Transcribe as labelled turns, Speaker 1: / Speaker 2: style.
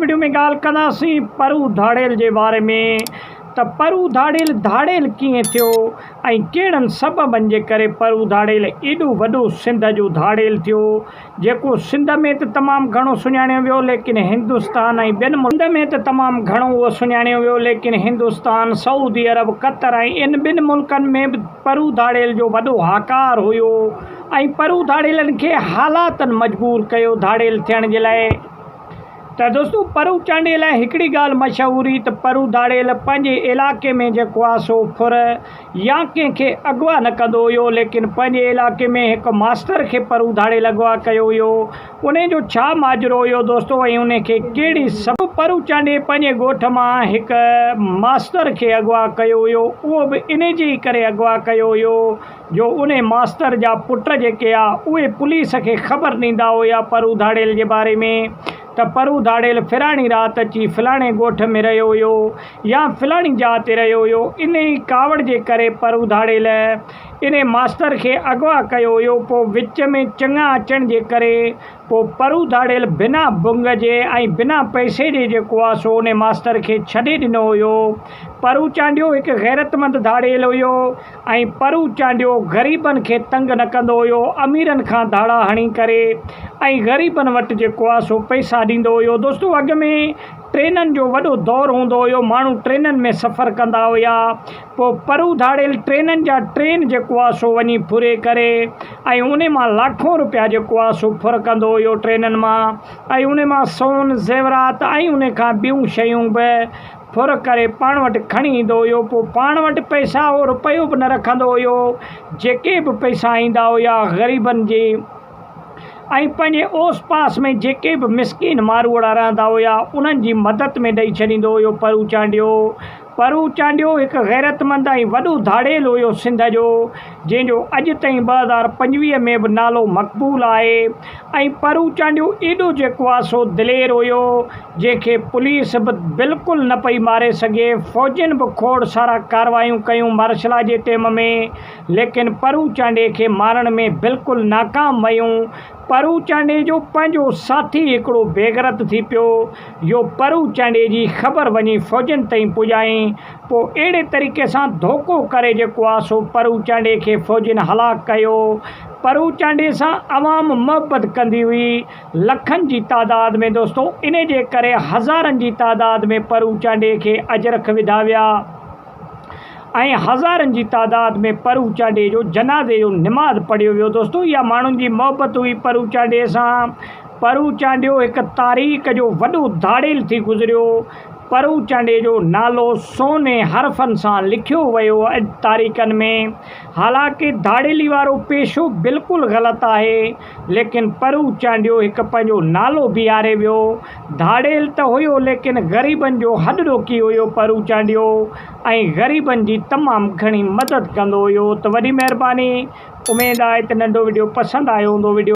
Speaker 1: Video ۾ ڳالهه ڪنداسين پرو ڌاڙيل جي باري ۾ ته پرو ڌاڙيل ڌاڙيل ڪيئن ٿيو ۽ ڪهڙن سببن جي ڪري پرو ڌاڙيل ايڏو وڏو سنڌ جو ڌاڙيل ٿيو جيڪو سنڌ ۾ ته تمام گهڻو سڃاڻيو ويو ليڪن هندستان ۽ ٻين سنڌ ۾ ته تمام گهڻو اهو سڃاڻيو ويو ليڪن هندستان سعودي عرب قطر ۽ ان ٻن ملڪن ۾ به پرو ڌاڙيل جو وڏو هاڪار هيو ۽ پرو ڌاڙيلن کي حالاتن مجبور ڪيو ڌاڙيل ٿيڻ جي لاء ته دوستو پرو چانڊيي لاء هڪڙي ڳالهه مشهور هئي ته پرو ڌاڙيل پنهنجي علائقي ۾ جيڪو آهي سو ڦر يا ڪنهن کي اغوا نه ڪندو هيو ليڪن پنهنجي علائقي ۾ هڪ ماستر کي پرو ڌاڙيل اغوا ڪيو هيو انهي جو ڇا ماجرو هيو دوستو ۽ انهي کي ڪهڙي سبب پرو چانڊيي پنهنجي ڳوٺ مان هڪ ماستر کي اغوا ڪيو هيو اهو به انهي جي ئي ڪري اغوا ڪيو هيو جو انهي ماستر جا پٽ جيڪي آ اهي پوليس کي خبر ڏيندا هيا پرو ڌاڙيل جي باري ۾ ته پرو ڌاڙيل فلاڻي رات اچي فلاڻي ڳوٺ ۾ رهيو هيو يا فلاڻي جاء تي رهيو هيو انهي ڪاوڙ جي ڪري پرو ڌاڙيل انهي ماستر کي اغوا ڪيو هيو پوء وچ ۾ چڱا اچڻ جي ڪري پوء پرو ڌاڙيل بنا بنگ جي ۽ بنا پئسي جي جيڪو آ سو انهي ماستر کي ڇڏي ڏنو هيو پرو چانڊيو هڪ غيرتمند ڌاڙيل هيو ۽ پرو چانڊيو غريبن کي تنگ نه ڪندو هيو، اميرن کان ڌاڙا هڻي ڪري ۽ غريبن وٽ جيڪو آ سو پئسا ڏيندو هيو. دوستو اڳ ۾ ٽرينن جو وڏو دور هوندو هيو، ماڻهو ٽرينن ۾ سفر ڪندا هيا، پوء پرو ڌاڙيل ٽرينن جا ٽرين جيڪو آ سو وڃي ڦري ڪري ۽ انهي مان لاکون روپيا جيڪو آ سو ڦر ڪندو هيو ٽرينن مان ۽ انهي مان سون، زيورات ۽ انهي کان ٻيون شيون به ڦر ڪري پاڻ وٽ کڻي ايندو هيو، پوء پاڻ وٽ پئسا هو رپيو به نه رکندو هيو، جيڪي به پئسا ايندا هيا غريبن جي ۽ پنهنجي اوس پاس ۾ جيڪي به مسڪين ماروئڙا رهندا هيا انهن جي مدد ۾ ڏئي ڇڏيندو هيو پرو چانڊيو. پرو چانڊيو هڪ غيرتمند ۽ وڏو ڌاڙيل هيو سنڌ جو، جنهن جو اڄ تائين 2025 ۾ به نالو مقبول آهي ۽ پرو چانڊيو ايڏو جيڪو آ سو دلير هيو جنهن کي پوليس به بلڪل نه پئي ماري سگهي، فوجين به کوڙ سارا ڪاروايون ڪيون مارشلا جي ٽيم ۾ ليڪن پرو چانڊيي کي مارڻ ۾ بلڪل ناڪام ويون، پرو چانڊيي جو پنهنجو ساٿي هڪڙو بيغرت ٿي پيو جو پرو چانڊيي جي خبر وڃي فوجين تائين پڄائين، پوء اهڙي طريقي سان ڌوڪو ڪري جيڪو آ سو پرو چانڊيي کي فوجين هلاڪ ڪيو، پرو چانڊيي سان عوام محبت ڪندي هئي، لکن جي تعداد ۾ دوستو انهي جي ڪري هزارن جي تعداد ۾ پرو چانڊيي کي اجرڪ وڌا ويا ۽ هزارن جي تعداد ۾ پرو چانڊيي جو جنازي جو نماز پڙهيو ويو دوستو اها ماڻهن جي محبت هئي پرو چانڊيي سان پرو چانڊيو هڪ تاريخ جو وڏو ڌاڙيل ٿي گذريو پرو چانڊيي جو نالو سوني حرفن سان لکيو ويو اڄ تاريخن ۾ حالانڪه ڌاڙيلي وارو پيشو بلڪل غلط آهي ليڪن پرو چانڊيو هڪ پنهنجو نالو بيهاري ويو. ڌاڙيل ته هيو ليڪن غريبن جو هڏ ڏوکي هيو پرو چانڊيو ۽ غريبن جي تمام گهڻي مدد ڪندو هيو ته وڏي مهرباني اميد آهي ته ننڍو وڊيو پسند آيو هوندو وڊيو.